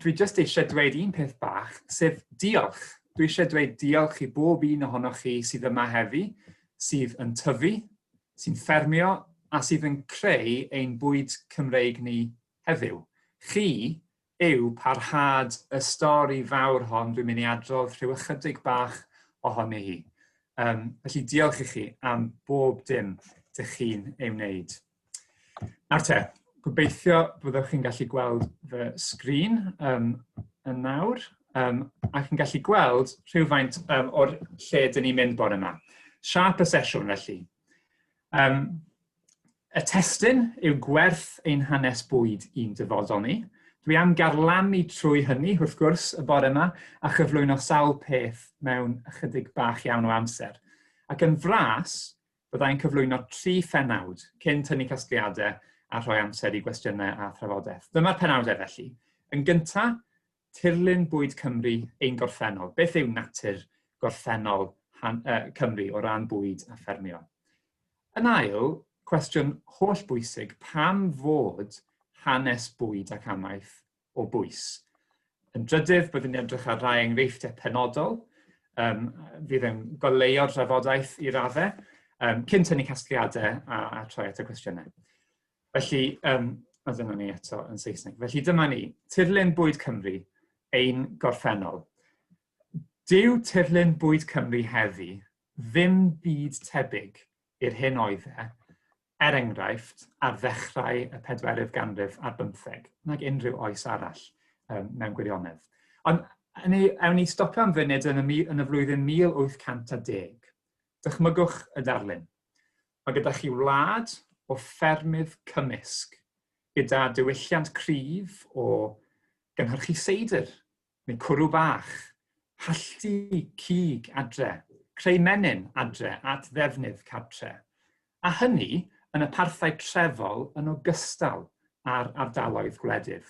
dwi jyst eisiau dweud un peth bach, sef diolch. Dwi eisiau dweud diolch i bob un ohonoch chi sydd yma heddi, sydd yn tyfu, sy'n ffermio a sydd yn creu ein bwyd Cymreig ni heddiw. Chi yw parhad y stori fawr hon dwi'n mynd i adrodd rhyw ychydig bach ohoni hi. Um, felly diolch i chi am bob dim dych chi'n ei wneud. Nawr te, gobeithio byddwch chi'n gallu gweld fy sgrin um, yn nawr um, ac yn gallu gweld rhywfaint um, o'r lle dyn ni'n mynd bore yma. Siâp y sesiwn felly. Um, y testun yw gwerth ein hanes bwyd i'n dyfodol ni. Dwi am garlamu trwy hynny, wrth gwrs, y bore yma, a chyflwyno sawl peth mewn ychydig bach iawn o amser. Ac yn fras, Byddai'n cyflwyno tri phennawd cyn tynnu casgliadau a rhoi amser i gwestiynau a thrafodaeth. Dyma'r penawdau felly. Yn gyntaf, tirlun bwyd Cymru ein gorffennol. Beth yw natur gorffennol han, uh, Cymru o ran bwyd a ffermio? Yn ail, cwestiwn holl bwysig, pam fod hanes bwyd ac amaeth o bwys. Yn drydydd, byddwn ni'n edrych ar rai enghreifftiau penodol um, fydd yn goleuo'r drafodaeth i raddau, um, cyn tynnu casgliadau a, a troi at y cwestiynau. Felly, um, a dyna ni eto yn Saesneg. Felly dyma ni, tirlun bwyd Cymru, ein gorffennol. Dyw tirlun bwyd Cymru heddi ddim byd tebyg i'r hyn oedd e er enghraifft, ar ddechrau y pedwerydd ganrif ar bymtheg, nag unrhyw oes arall um, mewn gwirionedd. Ond ni, ewn ni stopio am funud yn y, yn y flwyddyn 1810. Dychmygwch y darlun. Mae gyda chi wlad o ffermydd cymysg, gyda diwylliant cryf o gynhyrchu seidr, neu cwrw bach, halltu cig adre, creu menyn adre at ddefnydd cartre, a hynny yn y parthau trefol yn ogystal â'r ardaloedd gwledydd.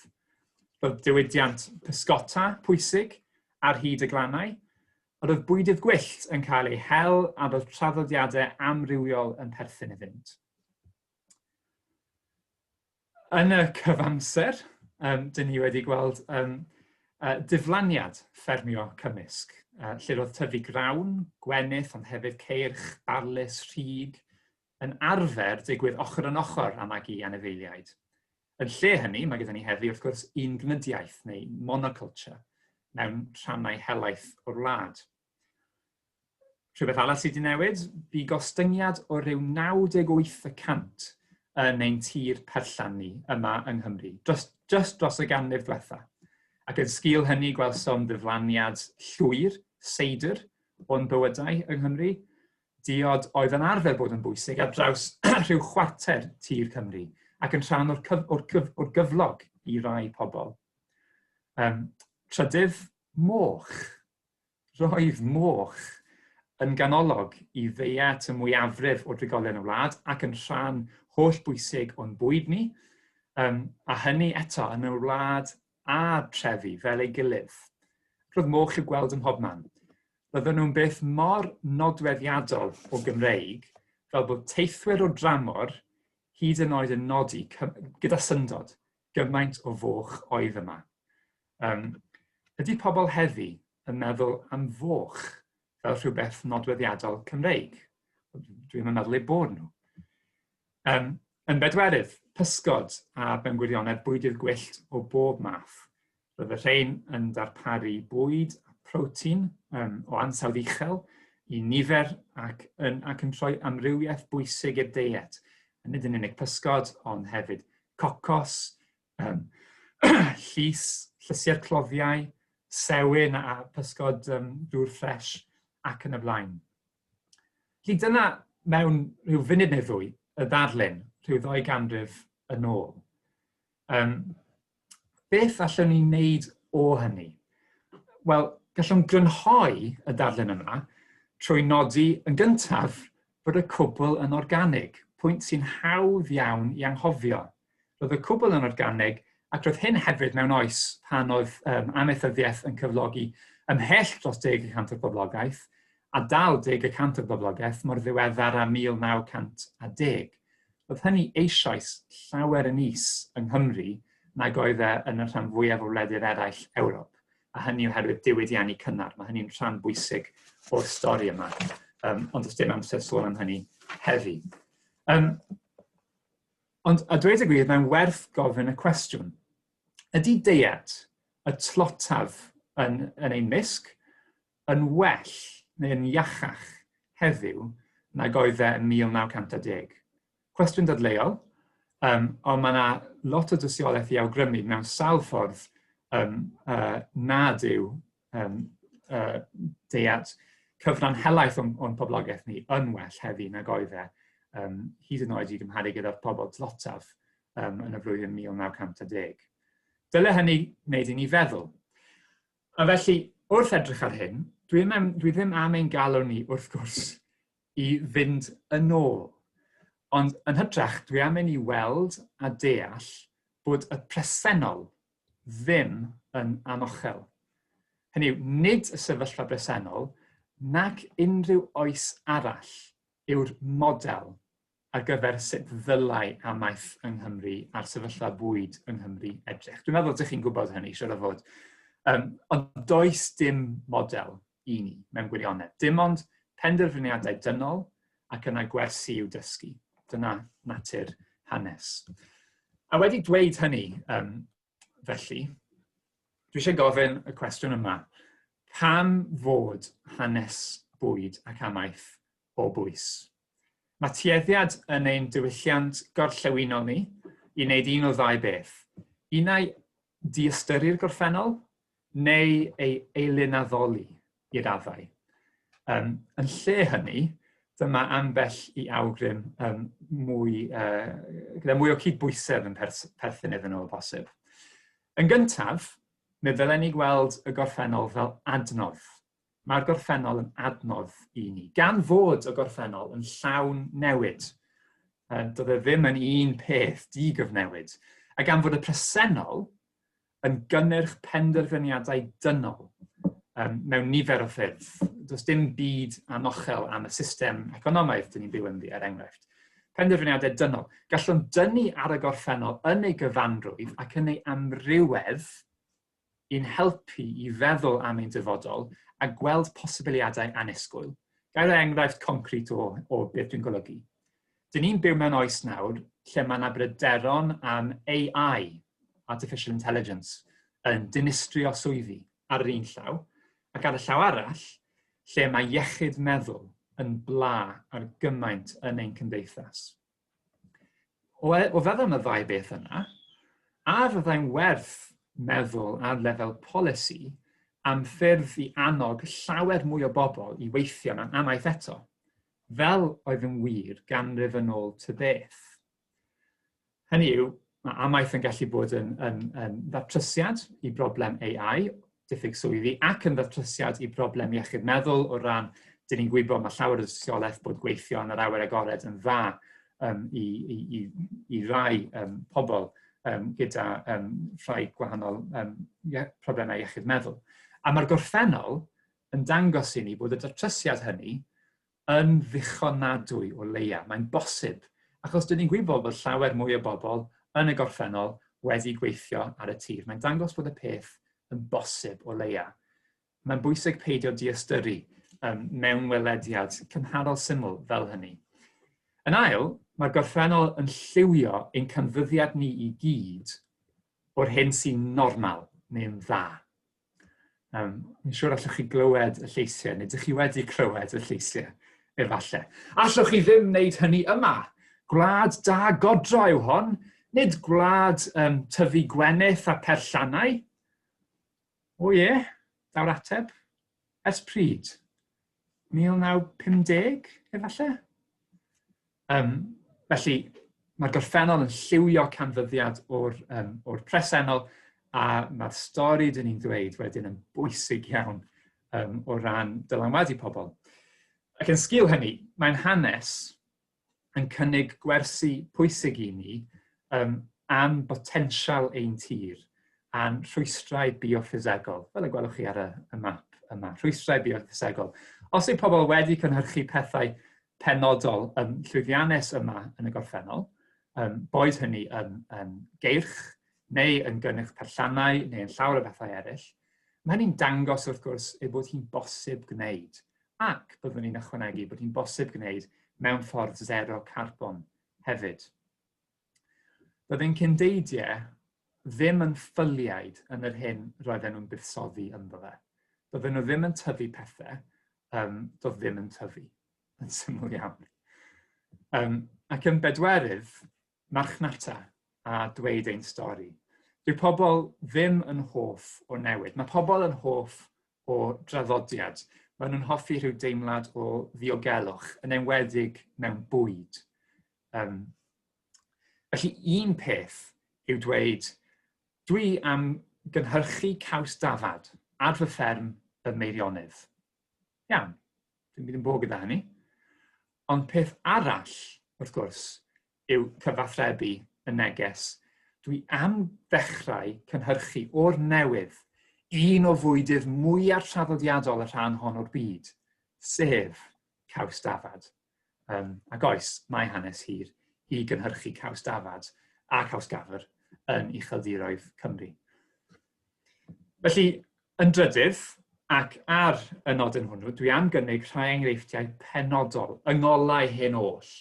Roedd diwydiant pysgota pwysig ar hyd y glannau, a roedd bwydydd gwyllt yn cael eu hel a roedd traddodiadau amrywiol yn perthyn iddynt. Yn y cyfamser, um, dyn ni wedi gweld um, uh, diflaniad ffermio cymysg, uh, lle roedd tyfu grawn, gwenith, ond hefyd ceirch, barlys, rhig, yn arfer digwydd ochr yn ochr â magu anifeiliaid. Yn lle hynny, mae gyda ni heddi, wrth gwrs, un gnydiaeth neu monoculture mewn rhannau helaeth o'r wlad. Rhywbeth arall sydd wedi newid, bu gostyngiad o ryw 98 y cant yn ein tir perllan ni yma yng Nghymru, dros, just dros y ganrif diwetha. Ac yn sgil hynny gwelsom ddiflaniad llwyr, seidr, o'n bywydau yng Nghymru, diod oedd yn arfer bod yn bwysig ar draws rhyw chwarter tir Cymru ac yn rhan o'r, cyf or cyf or gyflog i rai pobl. Um, trydydd, moch. Roedd moch yn ganolog i ddeiet y mwyafrif o drigolion y wlad ac yn rhan holl bwysig o'n bwyd ni, um, a hynny eto yn y wlad a'r trefi fel ei gilydd. Roedd moch i'w gweld ym mhobman. Roedden nhw'n beth mor nodweddiadol o Gymreig fel bod teithwyr o dramor hyd yn oed yn nodi gyda syndod gymaint o foch oedd yma. Um, ydy pobl heddi yn meddwl am foch fel rhywbeth nodweddiadol Cymreig? Dwi'n meddwl eu bod nhw. Um, yn bedwerydd, pysgod a mewn gwirionedd bwydydd gwyllt o bob math. Roedd y rhain yn darparu bwyd a protein um, o ansawdd uchel i nifer ac yn, ac yn rhoi amrywiaeth bwysig i'r deiet. Nid yn unig pysgod, ond hefyd cocos, um, llys, llysiau'r cloddiau, sewin a pysgod um, dŵr ffres ac yn y blaen. Felly dyna mewn rhyw funud neu ddwy y ddarlun rhyw ddoi ganrif yn ôl. Um, beth allwn ni wneud o hynny? Wel, gallwn grynhoi y darlun yma trwy nodi yn gyntaf bod y cwbl yn organig, pwynt sy'n hawdd iawn i anghofio. Roedd y cwbl yn organig ac roedd hyn hefyd mewn oes pan oedd um, amaethyddiaeth yn cyflogi ymhell dros 10% o'r boblogaeth a dal 10% o'r boblogaeth mor ddiweddar â 1910. Roedd hynny eisoes llawer yn is yng Nghymru nag oedd e yn y rhan fwyaf o wledydd eraill Ewrop, a hynny oherwydd diwydiannu cynnar. Mae hynny'n rhan bwysig o'r stori yma, ond does dim amser sôn am hynny heddi. Ond a dweud y gwir, mae'n werth gofyn y cwestiwn. Ydy deiet y tlotaf yn ein mysg yn well neu yn iachach heddiw nag oedd e yn 1910? Cwestiwn dadleuol, ond mae yna lot o dystiolaeth i awgrymu mewn sawl ffordd nad yw deiet cyfran helaeth o'n poblogaeth ni yn well heddi nag oedd e, hyd yn oed i gymharu gyda'r pobl tlotaf yn y flwyddyn 1910. Dyle hynny wneud i ni feddwl. A felly, wrth edrych ar hyn, dwi ddim am ein galw ni, wrth gwrs, i fynd yn ôl. Ond yn hytrach, dwi am i ni weld a deall bod y presennol ddim yn anochel. Hynny yw, nid y sefyllfa bresennol nac unrhyw oes arall yw'r model ar gyfer sut ddylai amaeth yng Nghymru a'r sefyllfa bwyd yng Nghymru edrych. Dwi'n meddwl ydych chi'n gwybod hynny, siwr o fod. Ond does dim model i ni mewn gwirionedd. Dim ond penderfyniadau dynol ac yna gwersi i'w dysgu. Dyna natur hanes. A wedi dweud hynny, felly, dwi eisiau gofyn y cwestiwn yma. Pam fod hanes bwyd ac amaeth o bwys? Mae tueddiad yn ein diwylliant gorllewinol ni i wneud un o ddau beth. Unai diystyru'r gorffennol neu ei eilunaddoli i raddau. Yn lle hynny, dyma ambell i awgrym gyda mwy o cydbwysedd yn perthyn iddyn nhw o bosib. Yn gyntaf, mi ddylen ni gweld y gorffennol fel adnodd. Mae'r gorffennol yn adnodd i ni, gan fod y gorffennol yn llawn newid. Doedd e ddim yn un peth digyfnewid. A gan fod y presennol yn gynnyrch penderfyniadau dynol mewn nifer o ffyrdd. Does dim byd anochel am y system economaidd dyn ni'n byw ynddi, er enghraifft. Penderfyniadau dynol. Gallwn dynnu ar y gorffennol yn ei gyfanrwydd ac yn ei amrywedd i'n helpu i feddwl am ein dyfodol a gweld posibiliadau annisgwyl. Gael roi enghraifft concrit o beth dwi'n golygu. Dyn ni'n byw mewn oes nawr lle mae yna bryderon am AI, Artificial Intelligence, yn dinistrio swyddi ar yr un llaw, ac ar y llaw arall, lle mae iechyd meddwl yn bla ar gymaint yn ein cymdeithas. O feddwl am y ddau beth yna, a fyddai'n werth meddwl ar lefel polisi am ffyrdd i annog llawer mwy o bobl i weithio mewn amaeth eto, fel oedd yn wir ganrif yn ôl ty beth. Hynny yw, mae amaeth yn gallu bod yn ddatrysiad i broblem AI, diffyg swyddi, ac yn ddatrysiad i broblem iechyd meddwl o ran, dyn ni'n gwybod mae llawer o dystiolaeth bod gweithio yn yr awyr agored yn dda i rai pobl gyda rhai gwahanol problemau iechyd meddwl. A mae'r gorffennol yn dangos i ni bod y datrysiad hynny yn ddichonadwy o leia. Mae'n bosib, achos dyn ni'n gwybod bod llawer mwy o bobl yn y gorffennol wedi gweithio ar y tir. Mae'n dangos bod y peth yn bosib o leia. Mae'n bwysig peidio diystyru mewnwelediad cymharol syml fel hynny. Yn ail, mae'r gorffennol yn lliwio ein canfyddiad ni i gyd o'r hyn sy'n normal neu'n dda. Fi'n siŵr allwch chi glywed y lleisiau, neu ydych chi wedi clywed y lleisiau, efallai. Allwch chi ddim wneud hynny yma. Gwlad da godro yw hon, nid gwlad tyfu gwenith a perllannau. O ie, daw'r ateb. Ers pryd? 1950, efallai? Felly, mae'r gorffennol yn lliwio canfyddiad o'r presennol, a mae'r stori dyn ni'n ddweud wedyn yn bwysig iawn o ran dylanwadu pobl. Ac yn sgil hynny, mae'n hanes yn cynnig gwersi pwysig i ni am botensial ein tir a'n rhwystrau bioffisegol, fel y gwelwch chi ar y map yma, rhwystrau bioffisegol. Os yw pobl wedi cynhyrchu pethau penodol yn llwyddiannus yma yn y gorffennol, boed hynny yn geirch neu yn gynnyrch perllannau, neu yn llawer o bethau eraill. Mae hynny'n dangos wrth gwrs ei bod hi'n bosib gwneud, ac byddwn ni'n ychwanegu bod hi'n bosib gwneud mewn ffordd zero carbon hefyd. Doedd ein cyndeidiau ddim yn ffyliaid yn yr hyn roedden nhw'n buddsoddi ynddo fe. Doedden nhw ddim yn tyfu pethau, doedd ddim yn tyfu, yn syml iawn. Ac yn bedwerydd, marchnata a dweud ein stori. Dyw pobl ddim yn hoff o newid. Mae pobl yn hoff o draddodiad. Maen nhw'n hoffi rhyw deimlad o ddiogelwch, yn enwedig mewn bwyd. Felly un peth yw dweud, dwi am gynhyrchu caws dafad ar fy fferm ym Meirionnydd. Iawn, dim byd yn bod gyda hynny. Ond peth arall, wrth gwrs, yw cyfathrebu y neges. Dwi am ddechrau cynhyrchu o'r newydd un o fwydydd mwyaf traddodiadol y rhan hon o'r byd, sef caws dafad. Ac oes, mae hanes hir i gynhyrchu caws dafad a caws gafr yn ucheldiroedd Cymru. Felly, yn drydydd, ac ar y nodyn hwnnw, dwi am gynnig rhai enghreifftiau penodol, yng ngolau hyn oll,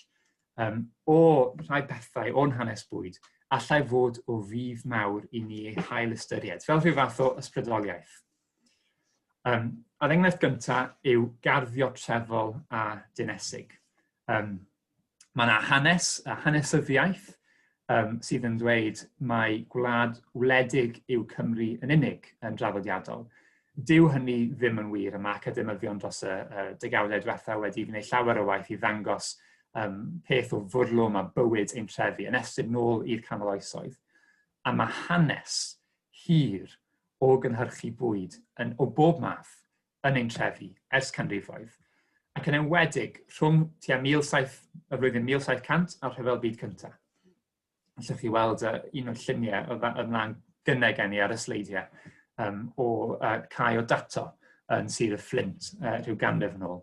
o rhai pethau o'n hanes bwyd allai fod o fudd mawr i ni eu hail ystyried, fel rhyw fath o ysbrydoliaeth. A'r enghraifft gyntaf yw garddio trefol a dinesig. Mae yna hanes a hanesyddiaeth sydd yn dweud mai gwlad wledig yw Cymru yn unig yn draddodiadol. Dyw hynny ddim yn wir, a mae academyddion dros y degawdau diwethaf wedi gwneud llawer o waith i ddangos peth o fwrlwm a bywyd ein trefi yn estyn nôl i'r canol oesoedd. A mae hanes hir o gynhyrchu bwyd yn, o bob math yn ein trefi ers canrifoedd, ac yn enwedig rhwng tua 17, y flwyddyn 1700 a'r Rhyfel Byd Cyntaf. Allwch chi weld un o'r lluniau oedd ymlaen gynnau gen i ar y sleidiau o cae o dato yn Sir y Fflint rhyw ganrif yn ôl.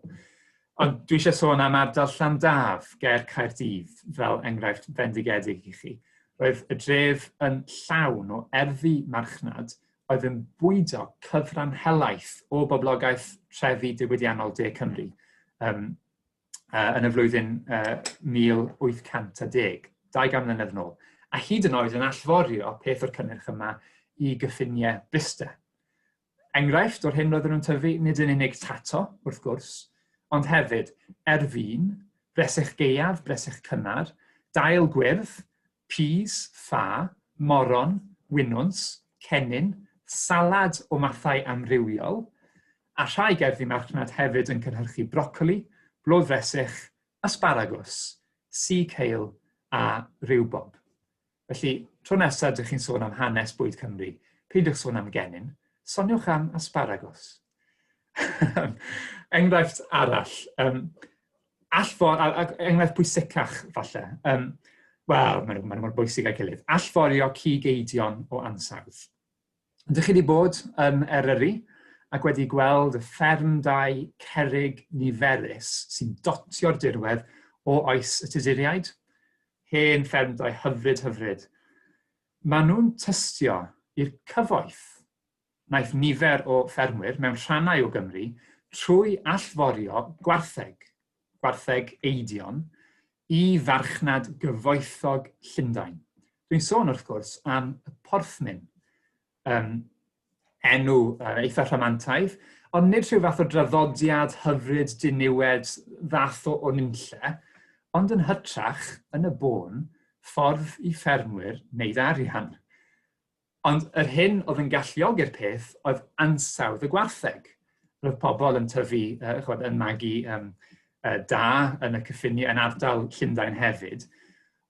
Ond dwi eisiau sôn am ardal Llandaf ger Caerdydd fel enghraifft fendigedig i chi. Roedd y dref yn llawn o erddi marchnad oedd yn bwydo cyfran helaeth o boblogaeth trefi diwydiannol De Cymru yn y flwyddyn 1810, 200 mlynedd yn ôl. A hyd yn oed yn allforio peth o'r cynnyrch yma i gyffiniau Bryste. Enghraifft o'r hyn roedden nhw'n tyfu, nid yn unig tato, wrth gwrs, ond hefyd erfyn, bresych gaeaf, bresych cynnar, dail gwyrdd, pys, ffa, moron, winwns, cennin, salad o mathau amrywiol, a rhai gerddi marchnad hefyd yn cynhyrchu brocoli, blodfresych, asparagus, sea kale a rhiwbob. Felly, tro nesaf dych chi'n sôn am hanes bwyd Cymru, peidiwch sôn am gennin, soniwch am asparagus. Enghraifft arall, allfor, a, enghraifft pwysicach falle, wel, maen nhw mor bwysig â'i gilydd, allforio cig eidion o ansawdd. Ydych chi wedi bod yn Eryri ac wedi gweld y ffermdai cerrig niferus sy'n dotio'r dirwedd o oes y Tuduriaid? Hen ffermdai hyfryd hyfryd. Maen nhw'n tystio i'r cyfoeth wnaeth nifer o ffermwyr mewn rhannau o Gymru trwy allforio gwartheg, gwartheg eidion, i farchnad gyfoethog Llundain. Dwi'n sôn wrth gwrs am y porthmyn, enw eitha rhamantaidd, ond nid rhyw fath o draddodiad hyfryd diniwed fath o nunlle, ond yn hytrach, yn y bôn, ffordd i ffermwyr wneud arian. Ond yr hyn oedd yn galluogi'r peth oedd ansawdd y gwartheg. Roedd pobl yn tyfu, chwbod, yn magu da yn y cyffiniau, yn ardal Llundain hefyd.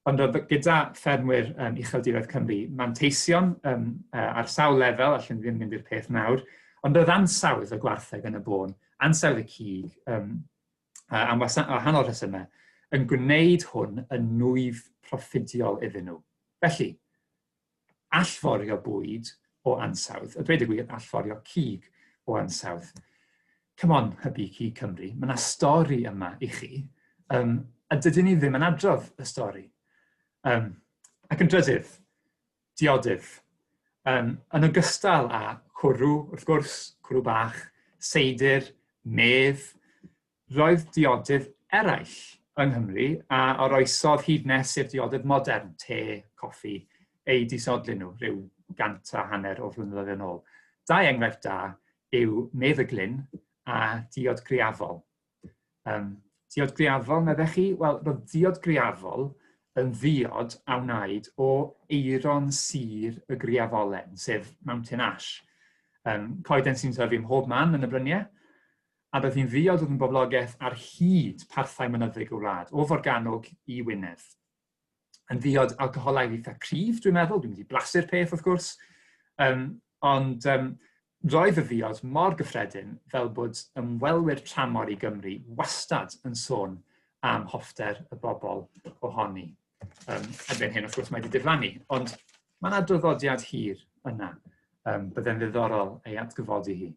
Ond oedd gyda ffermwyr Ucheldiroedd Cymru manteision ar sawl lefel, allwn ni ddim mynd i'r peth nawr, ond oedd ansawdd y gwartheg yn y bôn, ansawdd y cig, am wahanol rhesymau, yn gwneud hwn yn nwyf proffidiol iddyn nhw. Felly, allforio bwyd o ansawdd, a dweud y gwir, allforio cig o ansawdd. Come on, Hybu Cig Cymru, mae yna stori yma i chi, a dydyn ni ddim yn adrodd y stori. Ac yn drydydd, diodydd. Yn ogystal â cwrw, wrth gwrs, cwrw bach, seidr, medd, roedd diodydd eraill yng Nghymru a oroesodd hyd nes i'r diodydd modern, te, coffi, eu disodli nhw rhyw 150 o flynyddoedd yn ôl. Dau enghraifft da yw medd y glyn a diod griafol. Diod griafol, meddech chi? Wel, roedd diod griafol yn ddiod a wnaed o eiron sur y griafolen, sef Mountain Ash. Coeden sy'n tyfu ym mhob man yn y bryniau, a roedd hi'n ddiod oedd yn boblogaeth ar hyd parthau mynyddig y wlad, o Forgannwg i Wynedd. Yn ddiod alcoholaidd eitha cryf, dwi'n meddwl, dwi'n mynd i blasu'r peth wrth gwrs, ond roedd y ddiod mor gyffredin fel bod ymwelwyr tramor i Gymru wastad yn sôn am hoffter y bobl ohoni. Erbyn hyn, wrth gwrs, mae wedi diflannu, ond mae yna draddodiad hir yna. Byddai'n ddiddorol ei atgyfodi hi.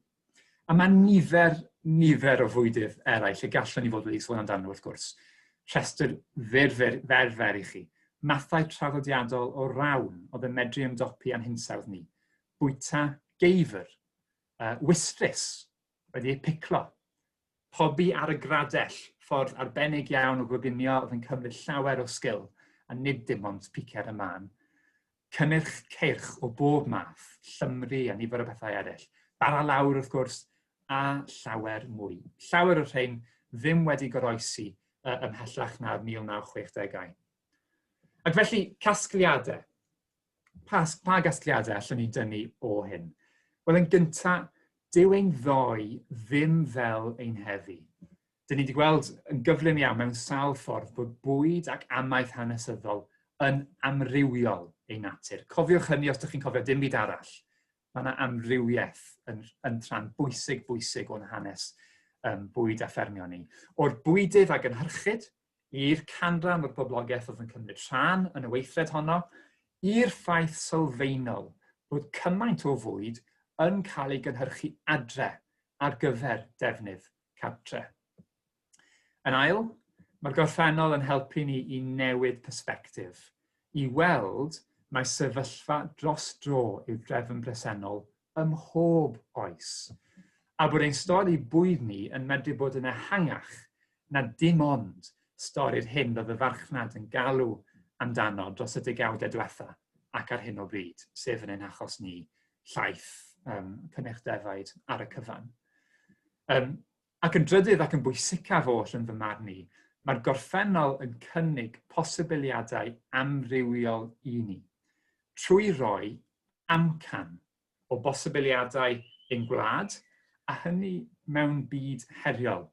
A mae nifer, nifer o fwydydd eraill y gallwn ni fod wedi sôn amdano wrth gwrs. Rhestr fyr, fyr, fer, fer i chi. Mathau traddodiadol o rawn oedd yn medru ymdopi â'n hinsawdd ni. Bwyta geifr, wystrys wedi eu piclo, pobi ar y gradell, ffordd arbennig iawn o goginio oedd yn cymryd llawer o sgil a nid dim ond picer y mân. Cynnyrch ceirch o bob math, llymru a nifer o bethau eraill, bara lawr wrth gwrs, a llawer mwy. Llawer o'r rhain ddim wedi goroesi ymhellach na'r 1960au. Ac felly, casgliadau. Pa, pa gasgliadau allwn ni dynnu o hyn? Wel, yn gyntaf, dyw ein ddoe ddim fel ein heddi. Dyn ni wedi gweld yn gyflym iawn mewn sawl ffordd bod bwyd ac amaeth hanesyddol yn amrywiol ei natur. Cofiwch hynny os ydych chi'n cofio dim byd arall. Mae yna amrywiaeth yn, yn rhan bwysig bwysig o'n hanes bwyd a ffermio ni. O'r bwydydd a gynhyrchid, i'r canran o'r boblogaeth oedd yn cymryd rhan yn y weithred honno, i'r ffaith sylfaenol bod cymaint o fwyd yn cael ei gynhyrchu adre ar gyfer defnydd cartre. Yn ail, mae'r gorffennol yn helpu ni i newid persbectif, i weld mae sefyllfa dros dro yw'r drefn bresennol ym mhob oes, a bod ein stori bwyd ni yn medru bod yn ehangach na dim ond stori'r hyn roedd y farchnad yn galw amdano dros y degawdau diwetha ac ar hyn o bryd, sef yn ein achos ni, llaeth, cynnyrch defaid ar y cyfan. Ac yn drydydd ac yn bwysicaf oll yn fy marn i, mae'r gorffennol yn cynnig posibiliadau amrywiol i ni, trwy roi amcan o bosibiliadau ein gwlad, a hynny mewn byd heriol.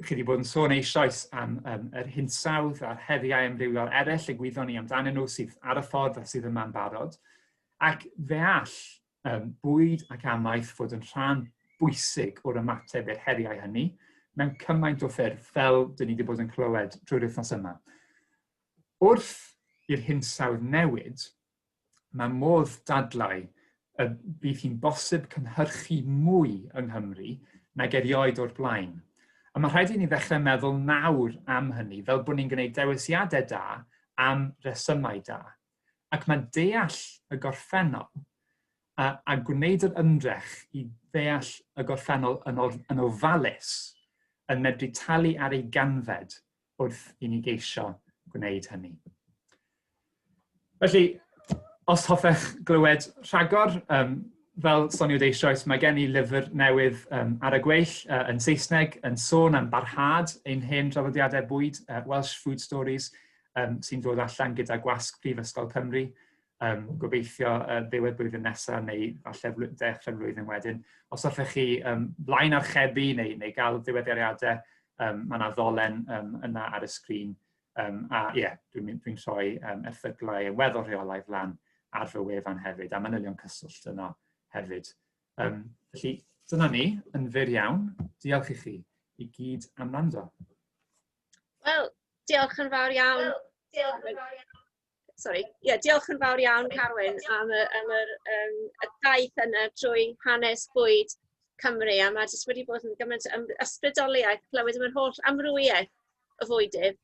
Chi wedi bod yn sôn eisoes am yr hinsawdd a'r heriau amrywiol eraill y gwyddon ni amdanyn nhw sydd ar y ffordd a sydd yma'n barod. Ac fe all bwyd ac amaeth fod yn rhan bwysig o'r ymateb i'r heriau hynny mewn cymaint o ffyrdd fel dyn ni wedi bod yn clywed drwy'r wythnos yma. Wrth i'r hinsawdd newid, mae modd dadlau y bydd hi'n bosib cynhyrchu mwy yng Nghymru nag erioed o'r blaen. A mae rhaid i ni ddechrau meddwl nawr am hynny, fel bod ni'n gwneud dewisiadau da am resymau da. Ac mae deall y gorffennol a, a gwneud yr ymdrech i ddeall y gorffennol yn, or, yn ofalus yn medru talu ar ei ganfed wrth i ni geisio gwneud hynny. Felly, os hoffech glywed rhagor, fel soniwyd eisoes, mae gen i lyfr newydd ar y gweill yn Saesneg yn sôn am barhad ein hen draddodiadau bwyd, Welsh Food Stories, sy'n dod allan gyda Gwasg Prifysgol Cymru. Gobeithio ddiwedd blwyddyn nesaf neu falle dechrau'r flwyddyn wedyn. Os hoffech chi blaen archebu neu gael diweddariadau, mae yna ddolen yna ar y sgrin. A ie, yeah, dwi'n dwi rhoi erthyglau yn weddol rheolaidd lan ar fy wefan hefyd, a manylion cyswllt yno hefyd. Felly, dyna ni, yn fyr iawn. Diolch i chi i gyd am wrando. Wel, diolch yn fawr iawn. Wel, diolch yn fawr iawn. Sorry. Yeah, diolch yn fawr iawn, Carwyn, am y, am yr, y daith yna trwy hanes bwyd Cymru. A mae jyst wedi bod yn gymaint ysbrydoliaeth clywed am yr holl amrywiaeth o fwydydd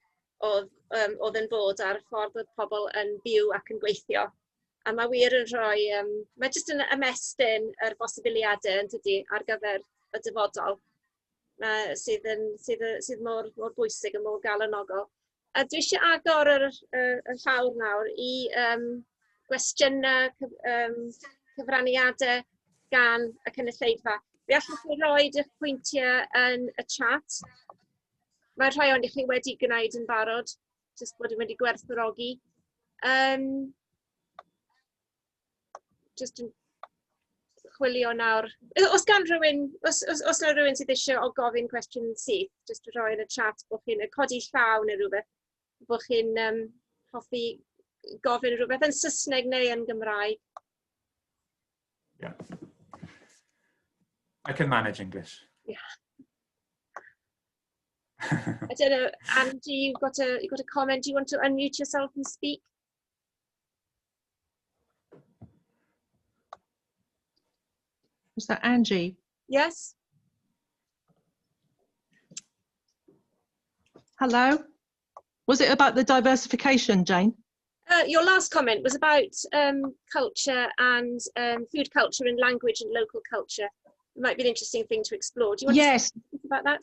oedd, oedd yn bod a'r ffordd oedd pobl yn byw ac yn gweithio. A mae wir yn rhoi, mae jyst yn ymestyn yr bosibiliadau yn tydi ar gyfer y dyfodol sydd, yn, sydd, sydd mor, mor bwysig a mor galonogol. A dwi eisiau agor yr llawr nawr i gwestiynau, cyfraniadau gan y cynulleidfa. Fe allwch chi roi eich pwyntiau yn y chat. Mae rhai o'n chi wedi gwneud yn barod, jyst bod yn wedi gwerthfawrogi. Just yn chwilio nawr. Os gan rhywun, os yna rhywun sydd eisiau o gofyn cwestiwn syth, jyst rhoi yn y chat bod chi'n codi llaw neu rhywbeth, bod chi'n hoffi gofyn rhywbeth yn Saesneg neu yn Gymraeg. Yeah. I can manage English. Yeah. I don't know, Angie, you've got a comment. Do you want to unmute yourself and speak? Was that Angie? Yes. Hello. Was it about the diversification, Jane? Your last comment was about culture and food culture and language and local culture. It might be an interesting thing to explore. Do you want to speak about that?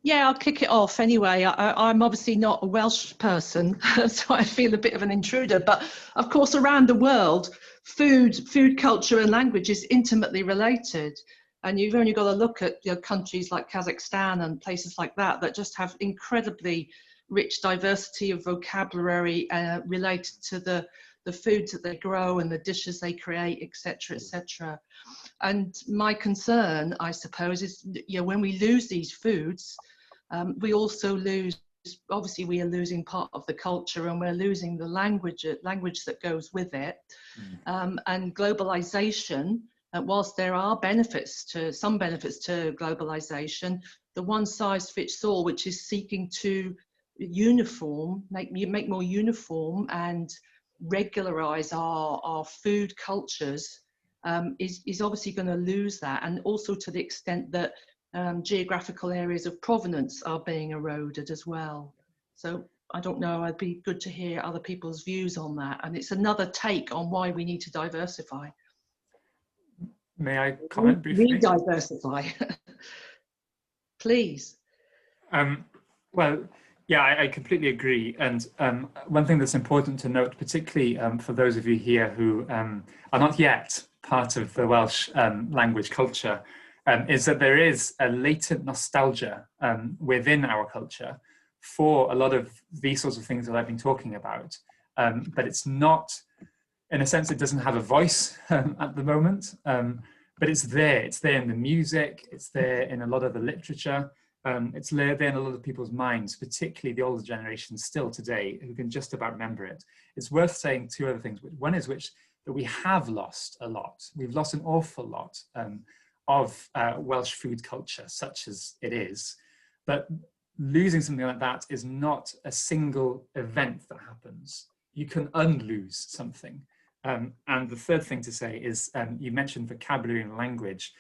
Yeah, I'll kick it off anyway. I'm obviously not a Welsh person, so I feel a bit of an intruder. But of course, around the world, food culture and language is intimately related. And you've only got to look at countries like Kazakhstan and places like that that just have incredibly rich diversity of vocabulary related to the foods that they grow and the dishes they create, etc., etc. And my concern, I suppose, is when we lose these foods, we also lose, obviously we are losing part of the culture and we're losing the language that goes with it. And globalization, whilst there are some benefits to globalization, the one size fits all, which is seeking to make more uniform and regularize our food cultures, is obviously going to lose that. And also to the extent that geographical areas of provenance are being eroded as well. So I don't know, I'd be good to hear other people's views on that. And it's another take on why we need to diversify. May I comment briefly? Re-diversify. Please. Well, yeah, I completely agree. And one thing that's important to note, particularly for those of you here who are not yet part of the Welsh language culture, is that there is a latent nostalgia within our culture for a lot of these sorts of things that I've been talking about. But it's not, in a sense, it doesn't have a voice at the moment, but it's there. It's there in the music, it's there in a lot of the literature. It's there in a lot of people's minds, particularly the older generation still today, who can just about remember it. It's worth saying two other things. One is that we have lost a lot. We've lost an awful lot of Welsh food culture, such as it is. But losing something like that is not a single event that happens. You can unlose something. And the third thing to say is, you mentioned vocabulary and language.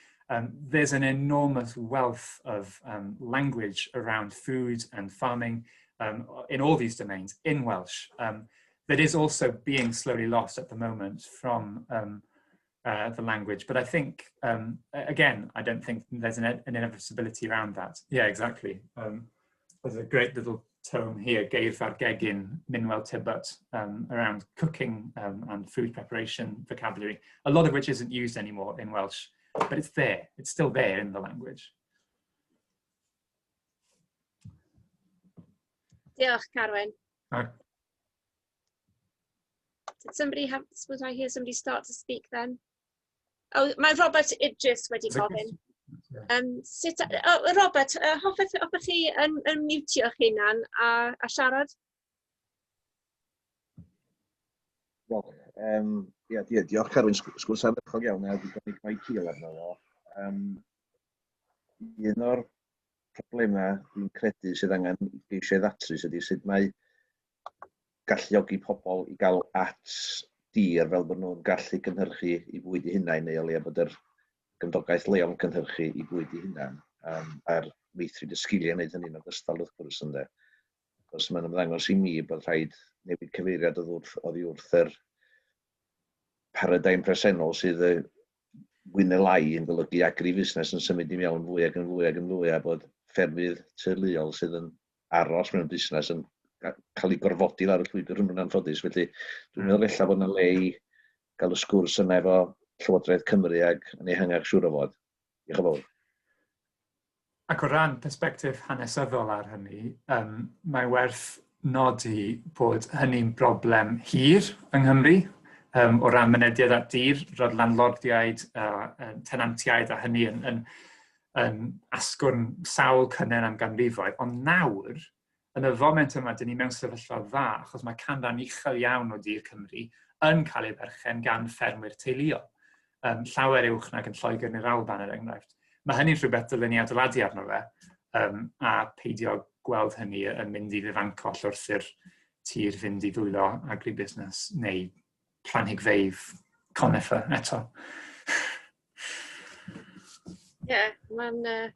There's an enormous wealth of language around food and farming in all these domains in Welsh that is also being slowly lost at the moment from the language. But I think, again, I don't think there's an inevitability around that. Yeah, exactly. There's a great little tome here, Geirfa'r Gegin, Minwel Tibbott, around cooking and food preparation vocabulary, a lot of which isn't used anymore in Welsh, but it's there, it's still there in the language. Diolch, Carwyn. Did somebody have, was I hear somebody start to speak then? Oh, mae Robert Idris wedi gofyn. Sut, oh, Robert, hoffech chi yn mutio'ch hunan a siarad? Diolch. Ia, diolch Carwyn, sgwrs ardderchog iawn a digon i gnoi cil arno fo. Un o'r problemau dwi'n credu sydd angen geisio ddatrys ydy sut mae galluogi pobl i gael at dir fel bod nhw'n gallu gynhyrchu i bwyd i hunain neu o leia bod yr gymdogaeth leol yn cynhyrchu i bwyd i hunain a'r meithrin y sgiliau wneud hynny'n ogystal wrth gwrs ynde. Achos mae'n ymddangos i mi bod rhaid newid cyfeiriad oddi wrth yr Paradigm presennol sydd fwy neu lai yn golygu agrifusnes yn symud i mewn fwy ac yn fwy ac yn fwy a bod ffermydd teuluol sydd yn aros mewn busnes yn cael ei gorfodi lawr y llwybr hwnnw'n anffodus. Felly dwi'n meddwl ella bod yna le i gael y sgwrs yna efo Llywodraeth Cymru ac yn ehangach siŵr o fod. Diolch yn fawr. Ac o ran perspectif hanesyddol ar hynny, mae werth nodi bod hynny'n broblem hir yng Nghymru o ran mynediad at dir, roedd landlordiaid, tenantiaid a hynny yn asgwrn sawl cynnen am ganrifoedd, ond nawr, yn y foment yma, dyn ni mewn sefyllfa dda, achos mae canran uchel iawn o dir Cymru yn cael ei berchen gan ffermwyr teuluol. Llawer uwch nag yn Lloegr neu'r Alban, er enghraifft. Mae hynny'n rhywbeth dylen ni adeiladu arno fe, a peidio gweld hynny yn mynd i ddifancoll wrth i'r tir fynd i ddwylo agribusiness neu planhigfeydd conifer eto. Ie, yeah, mae'n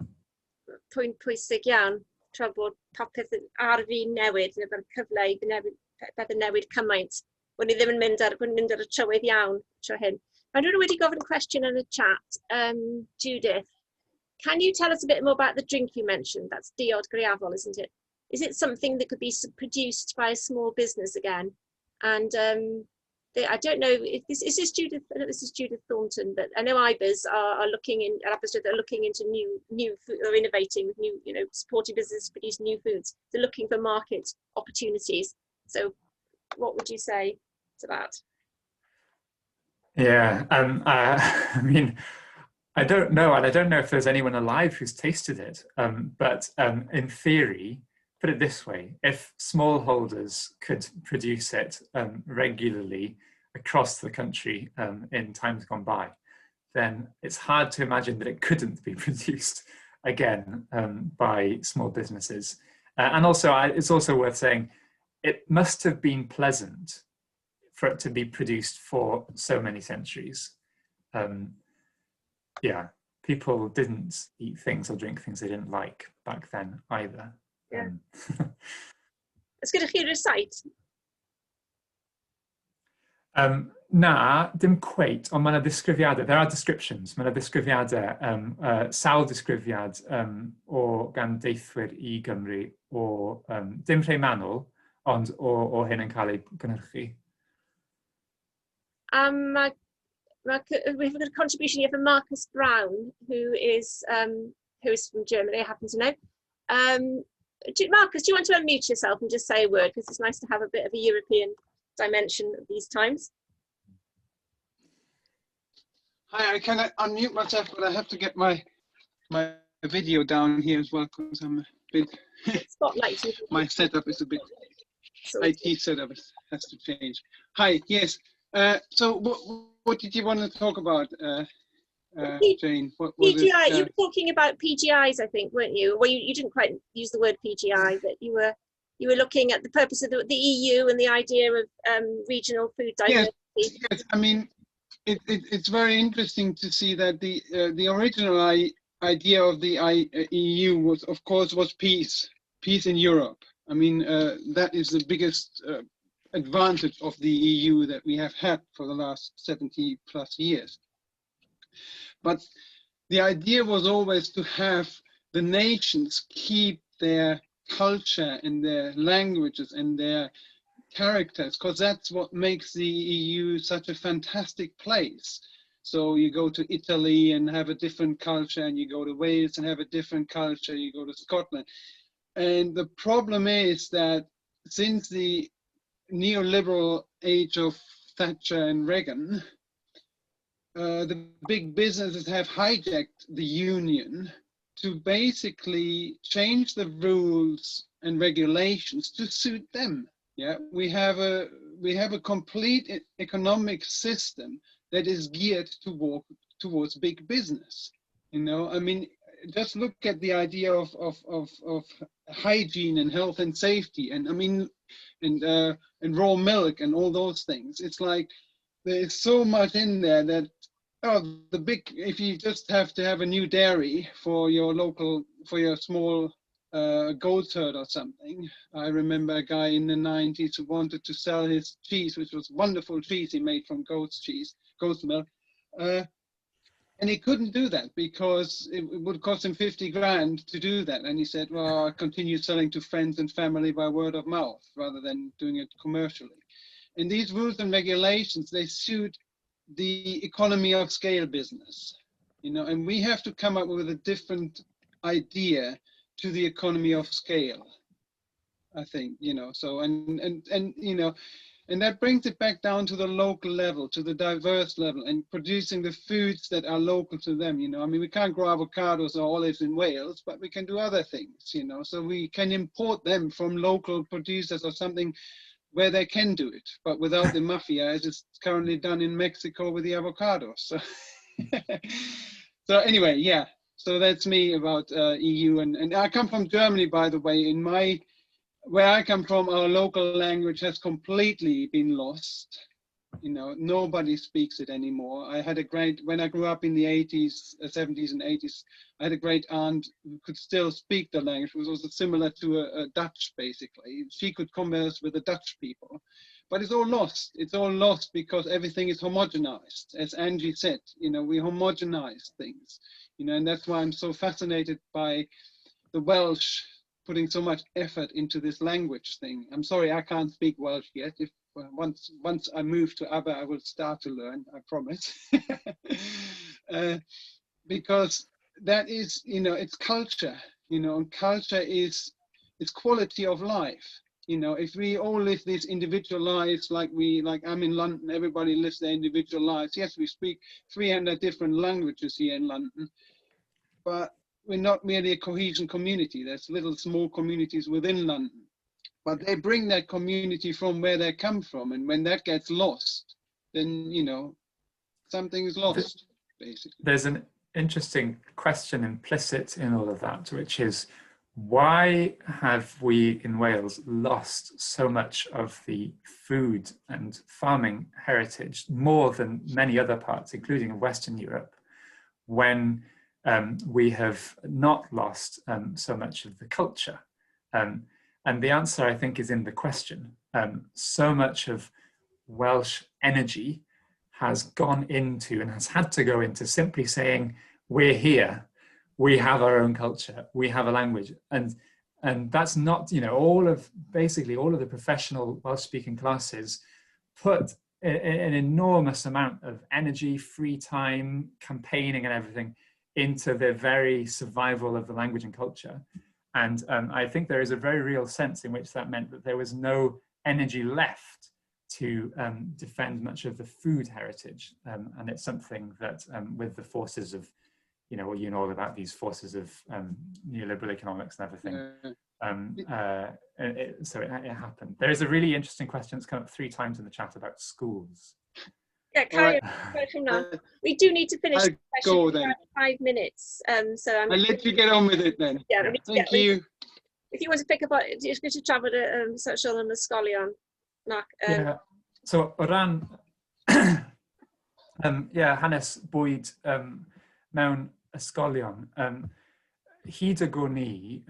pwynt pwysig iawn, tra bod popeth ar fin newid, neu bod cyfle i newid, pethau newid cymaint, bod ni ddim yn mynd ar y trywydd iawn tro hyn. Mae rhywun wedi gofyn cwestiwn yn y chat, Judith. Can you tell us a bit more about the drink you mentioned? That's diod graeafol, isn't it? Is it something that could be produced by a small business again? And I don't know if this is this Judith. I know this is Judith Thornton, but I know IBERS are looking in at Aberystwyth are looking into new food, or innovating with new, supporting businesses to produce new foods. They're looking for market opportunities. So, what would you say to that? Yeah, I mean, I don't know, and I don't know if there's anyone alive who's tasted it. But in theory, put it this way, if smallholders could produce it regularly across the country in times gone by, then it's hard to imagine that it couldn't be produced again by small businesses. And also, it's also worth saying, it must have been pleasant for it to be produced for so many centuries. Yeah, people didn't eat things or drink things they didn't like back then either. Yeah. Oes gyda chi recite? Na, dim cweit, ond mae yna ddisgrifiadau. There are descriptions. Mae yna ddisgrifiadau, sawl disgrifiad o gan deithwyr i Gymru o, dim rhai manwl, ond o hyn yn cael ei gynhyrchu. We've got a contribution here from Marcus Brown, who is from Germany, I happen to know. Marcus, do you want to unmute yourself and just say a word? Because it's nice to have a bit of a European dimension at these times. Hi, I can unmute myself, but I have to get my video down here as well because I'm a bit Spotlight. My setup is a bit IT setup has to change. Hi, yes. So what did you want to talk about, Jane? What was PGI, it, you were talking about PGIs, I think, weren't you? Well, you didn't quite use the word PGI, but you were looking at the purpose of the EU and the idea of regional food diversity. Yes, I mean, it's very interesting to see that the original idea of the EU was, of course, was peace, peace in Europe. I mean, that is the biggest advantage of the EU that we have had for the last 70 plus years. But the idea was always to have the nations keep their culture and their languages and their characters, because that's what makes the EU such a fantastic place. So you go to Italy and have a different culture, and you go to Wales and have a different culture, you go to Scotland. And the problem is that since the neoliberal age of Thatcher and Reagan, the big businesses have hijacked the union to basically change the rules and regulations to suit them. Yeah, we have a complete economic system that is geared to work towards big business. I mean, just look at the idea of hygiene and health and safety, and I mean, and raw milk and all those things. It's like there is so much in there that, oh, the big, if you just have to have a new dairy for your local, for your small goat herd or something. I remember a guy in the 90s who wanted to sell his cheese, which was wonderful cheese he made from goat's cheese, Goat's milk. And he couldn't do that because it would cost him 50 grand to do that. And he said, well, I'll continue selling to friends and family by word of mouth rather than doing it commercially. And these rules and regulations, they suit the economy of scale business, you know, and we have to come up with a different idea to the economy of scale, I think, you know, so, and you know, and that brings it back down to the local level, to the diverse level, and producing the foods that are local to them, you know. I mean, we can't grow avocados or olives in Wales, but we can do other things, you know, so we can import them from local producers or something where they can do it, but without the mafia, as it's currently done in Mexico with the avocados. So, so anyway, yeah, so that's me about EU. And I come from Germany, by the way. In my, where I come from, our local language has completely been lost. You know, nobody speaks it anymore. I had a great, when I grew up in the 80s, 70s and 80s, I had a great aunt who could still speak the language, which was similar to a Dutch, basically. She could converse with the Dutch people, but it's all lost. It's all lost because everything is homogenized. As Angie said, you know, we homogenize things, you know, and that's why I'm so fascinated by the Welsh putting so much effort into this language thing. I'm sorry, I can't speak Welsh yet. If once I move to Aber, I will start to learn, I promise. Because that is, you know, it's culture, you know, and culture is, it's quality of life. You know, if we all live these individual lives, like I'm in London, everybody lives their individual lives. Yes, we speak 300 different languages here in London, but we're not merely a cohesion community. There's little small communities within London, but they bring that community from where they come from. And when that gets lost, then, you know, something is lost, basically. There's an interesting question implicit in all of that, which is, why have we in Wales lost so much of the food and farming heritage, more than many other parts, including Western Europe, when we have not lost so much of the culture? And the answer, I think, is in the question. So much of Welsh energy has gone into and has had to go into simply saying, we're here, we have our own culture, we have a language. And that's not, you know, all of, basically all of the professional Welsh-speaking classes put an enormous amount of energy, free time, campaigning and everything into the very survival of the language and culture. And I think there is a very real sense in which that meant that there was no energy left to defend much of the food heritage. And it's something that with the forces of, you know, well, you know all about these forces of neoliberal economics and everything. Yeah. So it happened. There is a really interesting question that's come up 3 times in the chat about schools. Yeah, carry on. We do need to finish the question. Go then. 5 minutes. So I'll let you get on with it then. Yeah, thank you. If you want to pick up, just going to trafod sôn am ysgolion, Mark. Yeah. So o ran, yeah, hanes bwyd mewn ysgolion, hyd y gwn i,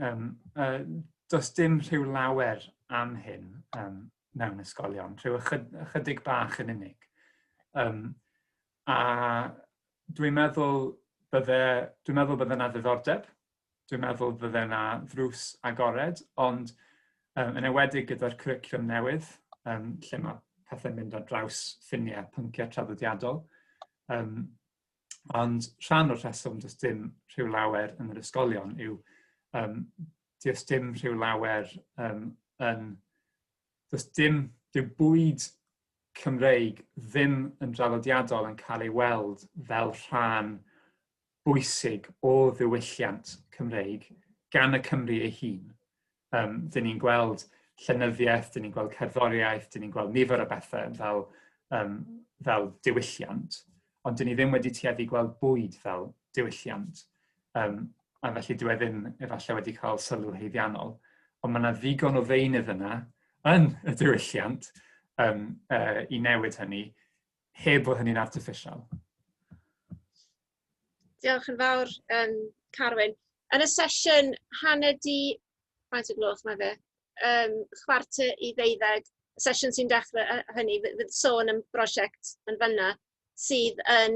does dim rhyw lawer am hyn mewn ysgolion, rhyw ychydig bach yn unig. A dwi'n meddwl bydde yna ddiddordeb, dwi'n meddwl bydde yna ddrws agored, ond yn enwedig gyda'r cwricwlwm newydd, lle mae pethau'n mynd ar draws ffiniau pynciau traddodiadol. Ond rhan o'r rheswm does dim rhyw lawer yn yr ysgolion yw does dim rhyw lawer does dim, dyw bwyd Cymreig ddim yn draddodiadol yn cael ei weld fel rhan bwysig o ddiwylliant Cymreig gan y Cymru ei hun. Dyn ni'n gweld llenyddiaeth, dyn ni'n gweld cerddoriaeth, dyn ni'n gweld nifer o bethau fel, fel diwylliant, ond dyn ni ddim wedi tueddu gweld bwyd fel diwylliant. A felly dyw e ddim efallai wedi cael sylw haeddiannol. Ond mae yna ddigon o ddeunydd yna yn y diwylliant i newid hynny, heb fod hynny'n artificial. Diolch yn fawr, Carwyn. Yn y sesiwn 11:30, faint o gloch mae fe, 11:45, y sesiwn sy'n dechrau hynny, fydd sôn am brosiect yn fanna. sydd yn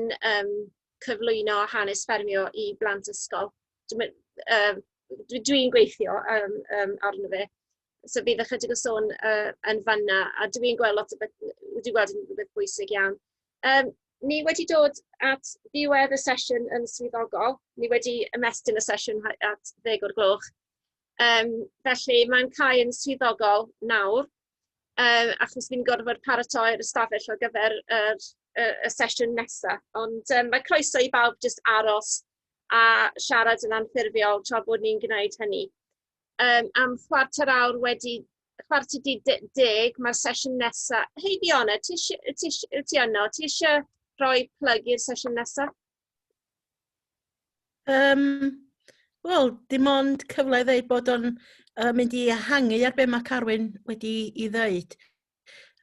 cyflwyno hanes ffermio i blant ysgol. Dwi'n dwi gweithio arno fe. So bydd ychydig o sôn yn fanna, a dwi'n gweld lot o beth, wedi gweld yn rhywbeth bwysig iawn. Ni wedi dod at ddiwedd y sesiwn yn swyddogol. Ni wedi ymestyn y sesiwn at 10 o'r gloch. Felly mae'n cau yn swyddogol nawr, achos fi'n gorfod paratoi'r ystafell ar gyfer y sesiwn nesaf. Ond mae croeso i bawb jyst aros a siarad yn anffurfiol tra bod ni'n gwneud hynny. Am 10:15, mae'r sesiwn nesaf. Hei Fiona, ti yno? Ti eisiau rhoi plug i'r sesiwn nesaf? Wel, dim ond cyfle i ddeud bod o'n mynd i ehangu ar be mae Carwyn wedi i ddeud.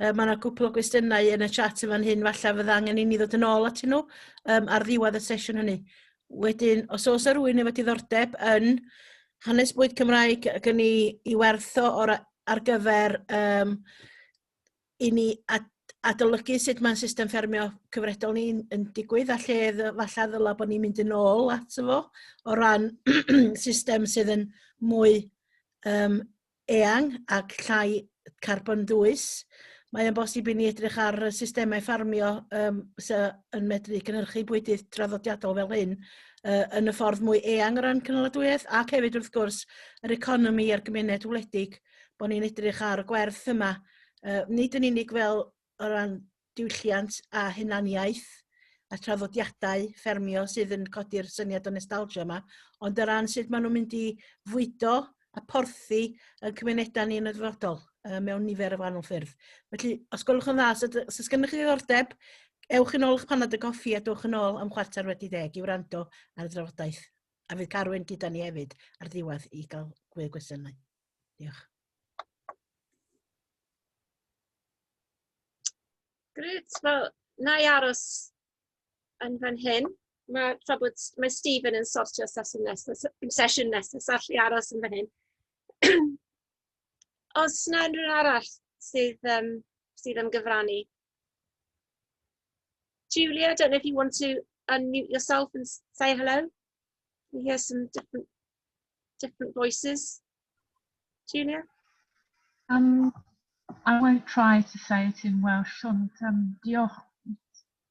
Mae yna gwpl o gwestiynau yn y chat yn fan hyn, falle fydda angen i ni ddod yn ôl atyn nhw ar ddiwedd y sesiwn hynny. Wedyn, os oes rhywun efo diddordeb yn hanes bwyd Cymraeg ac yn ei werth o ar gyfer i ni adolygu sut mae'n system ffermio cyfredol ni'n yn digwydd a lle falle ddyla bod ni'n mynd yn ôl ato fo o ran system sydd yn mwy eang ac llai carbon dwys. Mae yn bosib i ni edrych ar systemau ffarmio sydd yn medru cynhyrchu bwydydd traddodiadol fel hyn yn y ffordd mwy eang o ran cynaladwyedd ac hefyd wrth gwrs yr economi a'r gymuned wledig, bod ni'n edrych ar y gwerth yma, nid yn unig fel o ran diwylliant a hunaniaeth a traddodiadau ffermio sydd yn codi'r syniad o nostalgia yma, ond o ran sut maen nhw'n mynd i fwydo a porthi y cymunedau ni yn y dyfodol mewn nifer o wahanol ffyrdd. Felly, os gwelwch yn dda, os oes gennych chi ddiddordeb, ewch yn ôl eich panad o goffi a dowch yn ôl am 10:15 i wrando ar y drafodaeth. A fydd Carwyn gyda ni hefyd ar ddiwedd i gael gwir gwestiynau. Diolch. Grêt, wel, na i aros yn fan hyn. Mae, tra bod, mae Stephen yn sortio sesiwn nesaf, so allu aros yn fan hyn. Os na unrhyw arall sydd am gyfrannu? Julia, I don't know if you want to unmute yourself and say hello. We hear some different voices. Julia? I won't try to say it in Welsh, ond diolch,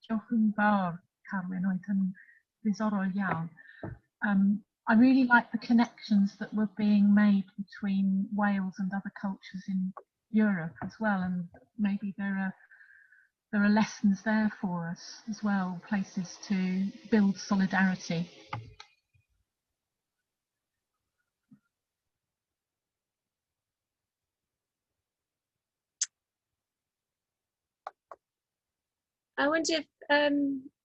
diolch yn fawr, Carwyn, oedd yn ddiddorol iawn. I really like the connections that were being made between Wales and other cultures in Europe as well, and maybe there are lessons there for us as well, places to build solidarity. I wonder if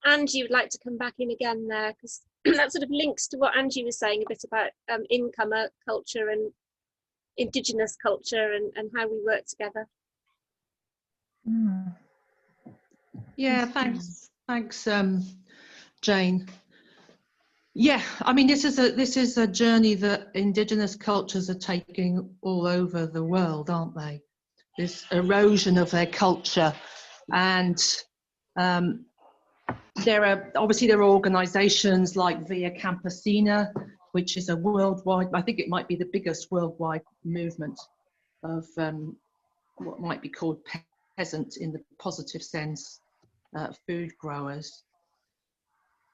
Angie would like to come back in again there, because that sort of links to what Angie was saying a bit about incomer culture and indigenous culture and how we work together. Yeah, thanks, thanks, Jane. Yeah, I mean, this is a journey that indigenous cultures are taking all over the world, aren't they? This erosion of their culture, and there are obviously there are organisations like Via Campesina, which is a worldwide, I think it might be the biggest worldwide movement of what might be called peasant in the positive sense, food growers.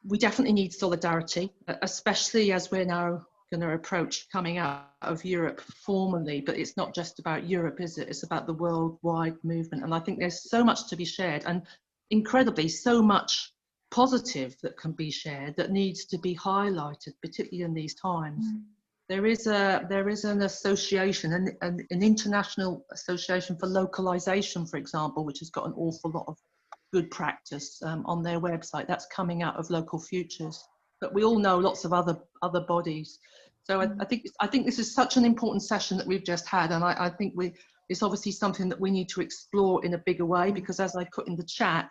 We definitely need solidarity, especially as we're now going to approach coming out of Europe formally, but it's not just about Europe, is it? It's about the worldwide movement. And I think there's so much to be shared and incredibly so much positive that can be shared that needs to be highlighted, particularly in these times. There is an association, an international association for localization, for example, which has got an awful lot of good practice on their website. That's coming out of Local Futures. But we all know lots of other bodies. So I think this is such an important session that we've just had, and I think we it's obviously something that we need to explore in a bigger way because, as I put in the chat,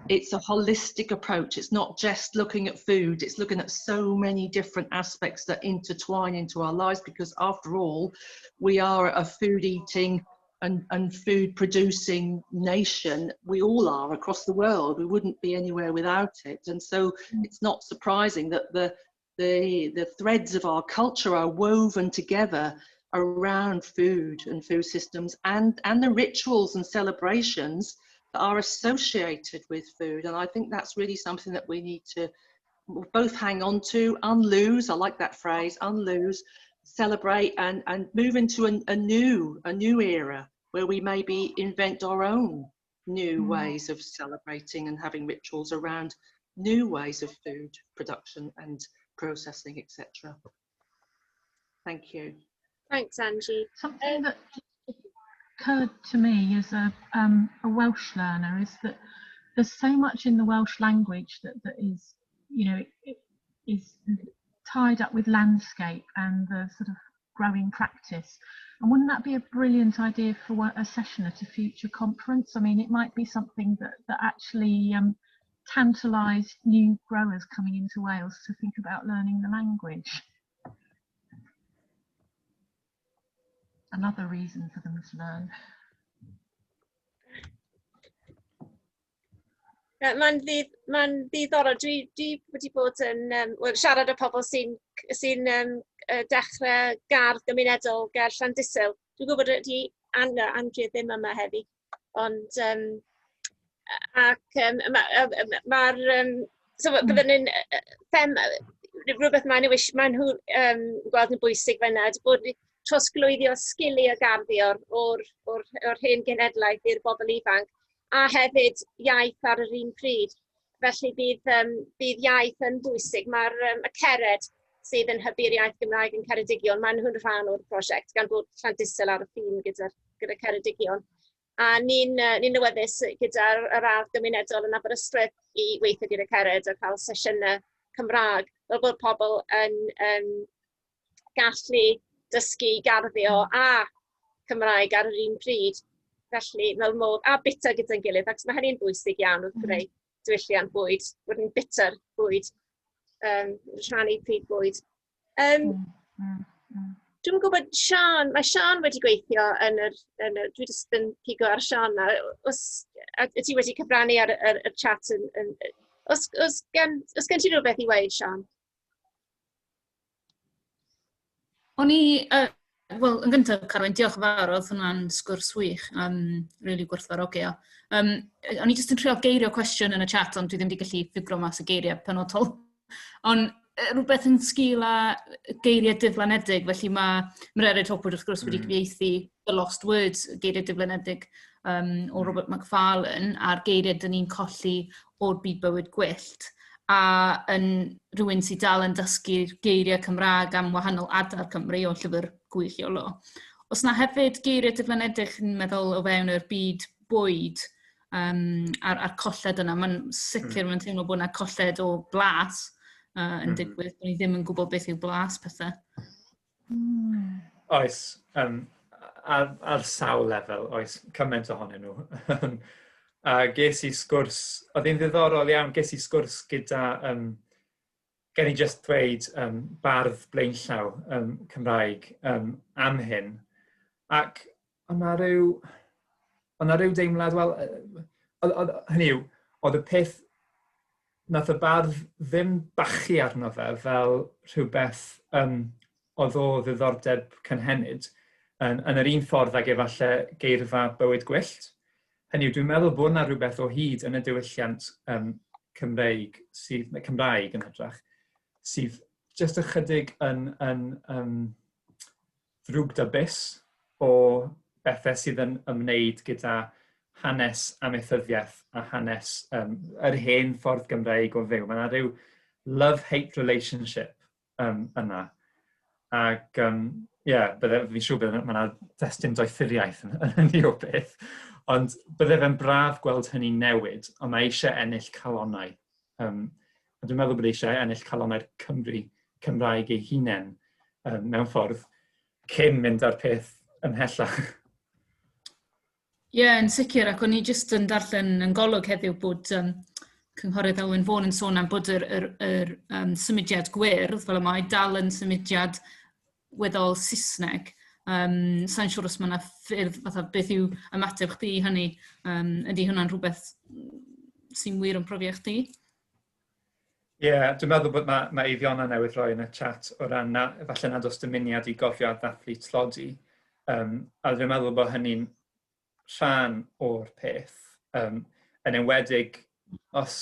it's a holistic approach. It's not just looking at food, it's looking at so many different aspects that intertwine into our lives because, after all, we are a food eating, and food producing nation. We all are across the world. We wouldn't be anywhere without it. And so it's not surprising that the threads of our culture are woven together around food and food systems and the rituals and celebrations that are associated with food. And I think that's really something that we need to both hang on to, unlose, I like that phrase, unlose, celebrate and move into a new era where we maybe invent our own new ways of celebrating and having rituals around new ways of food production and processing, etc. Thank you. Thanks, Angie. Something that occurred to me as a Welsh learner is that there's so much in the Welsh language that is, you know, it is tied up with landscape and the sort of growing practice. And wouldn't that be a brilliant idea for a session at a future conference? I mean, it might be something that actually tantalised new growers coming into Wales to think about learning the language. Another reason for them to learn. Mae'n ddiddorol. Dwi wedi bod yn siarad â pobl sy'n dechrau gardd gymunedol ger Llandysul. Dwi'n gwybod ydy Anna, Andrea ddim yma heddi, ond mae'r so bydden ni'n rhywbeth maen nhw gweld yn bwysig fan'na, bod trosglwyddio sgiliau garddio o'r hen genhedlaeth i'r bobl ifanc, a hefyd iaith ar yr un pryd. Felly bydd iaith yn bwysig. Mae'r y Cered sydd yn hybu'r iaith Gymraeg yn Ceredigion, maen nhw'n rhan o'r prosiect, gan bod Llandysul ar y ffin gyda Ceredigion. A ni'n awyddus gyda'r ardd gymunedol yn Aberystwyth i weithio gyda Cered a cael sesiynau Cymraeg, fel bod pobl yn gallu dysgu garddio a Cymraeg ar yr un pryd. Felly, mewn modd, a bita gyda'n gilydd, ac mae hynny'n bwysig iawn wrth greu diwylliant bwyd, bod yn bita'r bwyd, rhannu pryd bwyd. Dwi'n gwybod, Siân, mae Siân wedi gweithio yn yr dwi jyst yn pigo ar Siân nawr, os ti wedi cyfrannu ar y chat, os gen ti rhywbeth i weud, Siân? O'n i, wel, yn gyntaf, Carwyn, diolch yn fawr, oedd hwnna'n sgwrs wych, really gwerthfawrogi o. O'n i jyst yn trio geirio cwestiwn yn y chat, ond dwi ddim wedi gallu ffigro mas y geiriau penodol. Ond rhywbeth yn sgil â geiriau diflanedig, felly mae Mererid Hopwood wrth gwrs wedi cyfieithu The Lost Words, geiriau diflanedig o Robert Macfarlane, a'r geiriau dyn ni'n colli o'r byd bywyd gwyllt, a yn rhywun sydd dal yn dysgu'r geiriau Cymraeg am wahanol adar Cymru o llyfr gwych Iolo. Os na hefyd geiriau diflanedig yn meddwl o fewn yr byd bwyd a'r colled yna, mae'n sicr mae'n teimlo bod yna colled o blas yn digwydd, bod ni ddim yn gwybod beth yw blas pethau. Oes, ar sawl lefel, oes, cymaint ohonyn nhw. A ges i sgwrs, oedd hi'n ddiddorol iawn, ges i sgwrs gyda, gen i just dweud, bardd blaenllaw Cymraeg am hyn. Ac oedd 'na ryw deimlad, wel, hynny yw, oedd y peth, nath y bardd ddim bachu arno fe fel rhywbeth oedd o ddiddordeb cynhenid yn yr un ffordd ag efallai geirfa bywyd gwyllt. Hynny yw, dwi'n meddwl bod yna rhywbeth o hyd yn y diwylliant Cymreig, sydd, neu Cymraeg yn hytrach, sydd jyst ychydig yn ddrwgdybus o bethau sydd yn ymwneud gyda hanes amaethyddiaeth a hanes yr hen ffordd Gymreig o fyw. Mae yna rhyw love-hate relationship yna. Ac ie, fi'n siŵr bydd mae yna destun doethuriaeth yn hynny o beth. Ond bydde fe'n braf gweld hynny newid, ond mae eisiau ennill calonnau. A dwi'n meddwl bod eisiau ennill calonnau'r Cymru Cymraeg ei hunain mewn ffordd cyn mynd â'r peth ymhellach. Ie, yeah, yn sicr, ac o'n i jyst yn darllen yn Golwg heddiw bod Cynghorydd Elwyn Vaughan yn sôn am bod yr symudiad gwyrdd, fel y mae, dal yn symudiad weddol Saesneg. Sa'n siŵr os mae yna ffyrdd, fatha beth yw ymateb chdi i hynny. Ydy hwnna'n rhywbeth sy'n wir yn profiad chdi? Ie, yeah, dwi'n meddwl bod mae Eifiona newydd roi yn y chat o ran na, falle nad oes dymuniad i gofio a ddathlu tlodi. A dwi'n meddwl bod hynny'n rhan o'r peth. Yn enwedig os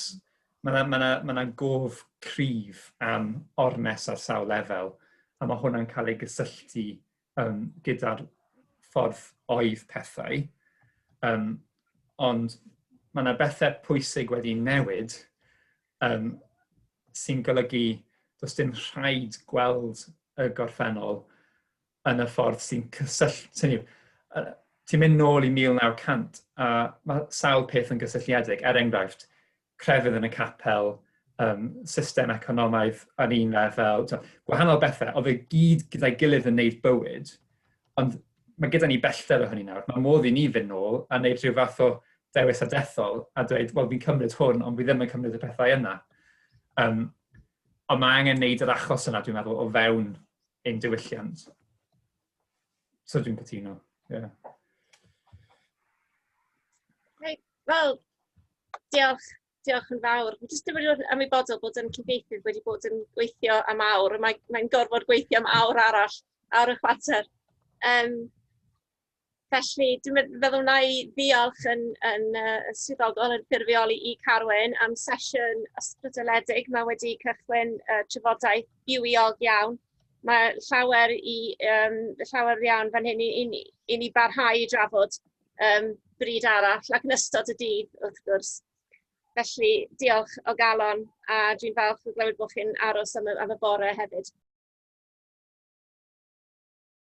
mae yna ma gof cryf am ormes ar sawl lefel, a mae hwnna'n cael ei gysylltu gyda'r ffordd oedd pethau. Ond mae yna bethau pwysig wedi newid sy'n golygu does dim rhaid gweld y gorffennol yn y ffordd sy'n cysylltu. Ti'n mynd nôl i 1900 a mae sawl peth yn gysylltiedig. Er enghraifft, crefydd yn y capel, system economaidd yn un lefel, gwahanol bethau, oedd e gyd gyda'i gilydd yn neud bywyd, ond mae gyda ni bellter o hynny nawr. Mae modd i ni fynd nôl a neud rhyw fath o dewis a dethol a dweud, "Wel, fi'n cymryd hwn, ond fi ddim yn cymryd y pethau yna." Ond mae angen neud yr achos yna, dwi'n meddwl, o fewn ein diwylliant. So dwi'n cytuno, ie. Yeah. Right, wel, diolch, diolch yn fawr. Dwi jyst ddim wedi bod yn ymwybodol bod yn cyfieithydd wedi bod yn gweithio am awr. Mae'n gorfod gweithio am awr arall, awr y chwarter. Felly, dwi'n meddwl wna i ddiolch yn swyddogol yn ffurfiol i Carwyn am sesiwn ysbrydoledig. Mae wedi cychwyn trafodaeth bywiog iawn. Mae llawer iawn fan hyn i ni barhau i drafod bryd arall ac yn ystod y dydd, wrth gwrs. Felly, diolch o galon a dwi'n falch o glywed bod chi'n aros am y bore hefyd.